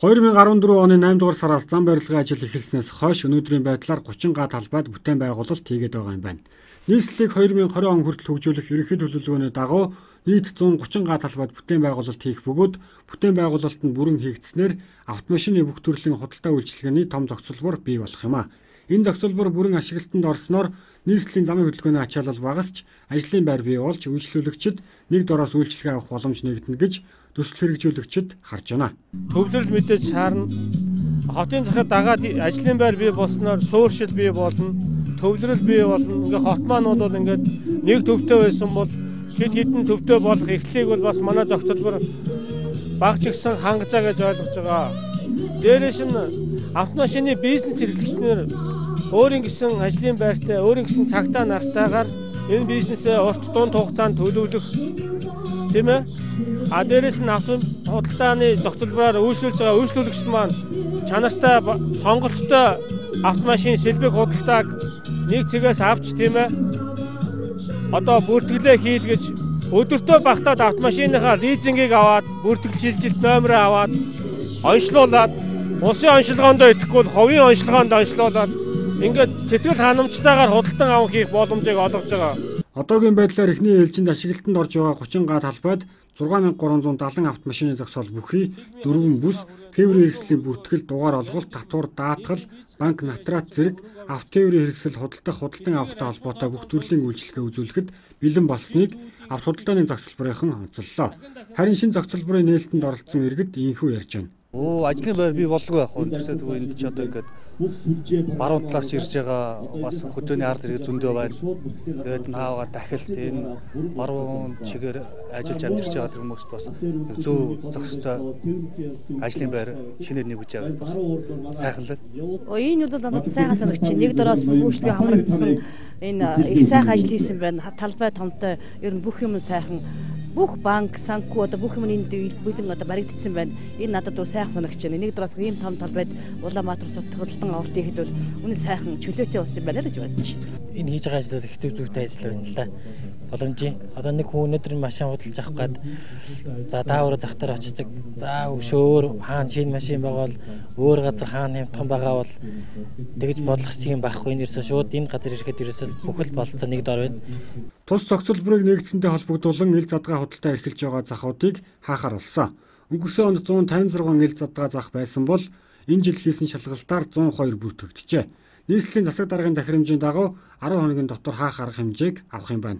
2014 оны 8 дугаар сараас зам барилгын ажил эхэлснээс хойш өнөөдрийн байдлаар 30 га талбайд бүтээн байгуулалт хийгээд байгаа юм байна. Нийслэлийг 2020 он хүртэл хөгжүүлэх ерөнхий төлөвлөгөөний дагуу нийт 130 га талбайд бүтээн байгуулалт хийх бөгөөд бүтээн байгуулалт нь бүрэн хийгдсэнээр автомашины бүх төрлийн худалдаа үйлчилгээний том зохицолбор бий болох юм а. Энэ зохицолбор бүрэн ашиглалтанд орсноор нийслэлийн замын хөдөлгөөний ачаалал багасч, ажлын байр бий болж үйлчлүүлэгчид нэг дороос үйлчилгээ авах боломж нэгдэнэ гэж төсөл хэрэгжүүлэгчид харж байна. Төвлөрөл мэдээж шаарна. Хотын захад дагаад ажлын байр бий болсноор суурьшил бий болно, төвлөрөл бий болно. Ингээ хот маань бол ингээд нэг төвтэй байсан бол хэд хэдэн төвтэй болох эхлэлийг бол бас манай зохицолбор багч гисэн хангажаа гэж ойлгож байгаа. Дээрээс нь автомашины бизнес эрхлэгчнэр өөрийн гэсэн ажлын байртай, өөрийн гэсэн цагтаа нартайгаар энэ бизнесээ урт дунд хугацаанд төлөвлөх, тийм ээ. А дээрээс нь авто худалдааны зохицолбороор үйлчлүүлж байгаа үйлчлүүлэгчд маань чанартай, сонголттой автомашин сэлбэг худалдааг нэг цэгээс авч, тийм ээ, одоо бүртгэлээ хийлгэж өдөртөө багтаад автомашиныхаа лизингийг аваад, бүртгэл шилжилт номероо аваад онцлуулад, улсын онцлогоондоо идэхгүй бол хувийн онцлогоонд онцлуулад ингээд сэтгэл ханамжтайгаар худалдан авах хийх боломжийг олгож байгаа. Одоогийн байдлаар эхний ээлжинд ашиглалтанд орж байгаа 30 га талбайд 6370 автомашины зогсоол бүхий 4 бүс, тээврийн хэрэгслийн бүртгэл, дугаар олголт, татвар, даатгал, банк, натрат зэрэг авто тээврийн хэрэгсэл худалдах, худалдан авахтай холбоотой бүх төрлийн үйлчилгээ үзүүлэхэд бэлэн болсныг авто худалдааны зохицолборынхан онцоллоо. Харин шинэ зохицолборын нээлтэнд оролцсон иргэд ийнхүү ярьж байна. Ажлын байр бий болдгоо яах вэ? Тэрсээ энд ч одоо ингээд баруун талаас ирж байгаа бас хөдөөний ард иргэд зөндөө байна. Тэгээд наавга дахилт энэ баруун чигээр ажиллаж амьдарч байгаа тэр хүмүүст бас зөв зохистой ажлын байр шинээр нэгж байгаа бас сайхан л. Энэ бол надад сайхан санагч. Нэг дороос бүх үйлчлэгээ хамрагдсан энэ их сайхан ажил хийсэн байна. Талбай томтой ер нь бүх юм сайхан. Бүх банк, санку одоо бүх юм энд бүлэн одоо баригдсан байна. Энэ надад бол сайхан санагч байна. Нэг дороос ийм том талбайд Улаанбаатар худалдан авалт хийхэд бол үнэн сайхан чөлөөтэй болсон юм байна л гэж бодож байна. Энэ хийж байгаа ажил бол их зөв зүйтэй ажил байна л да. Боломжийн. Одоо нэг хүн өнөөдөр машин худалдаж авах гээд за даавар захтаар очдог. За өшөөр хаана шинэ машин байгаа бол өөр газар хаана хямдхан байгаа бол тэгж бодлох тийм байхгүй. Энэ ерөөсөө шууд энэ газар ирэхэд ерөөсөө бүхэл болцоо нэг дор байна. Тус зохицолборыг нэгдсэнтэй холбогдуулан ил задгаа худалдаа эрхэлж байгаа захуудыг хаахар болсон. Өнгөрсөн онд 156 ил задгаа зах байсан бол энэ жил хийсэн шалгалтаар 102 бүртгэгджээ. Нийслэлийн засаг даргын тохиромжийн дагуу 10 хоногийн дотор хаах арга хэмжээг авах юм байна.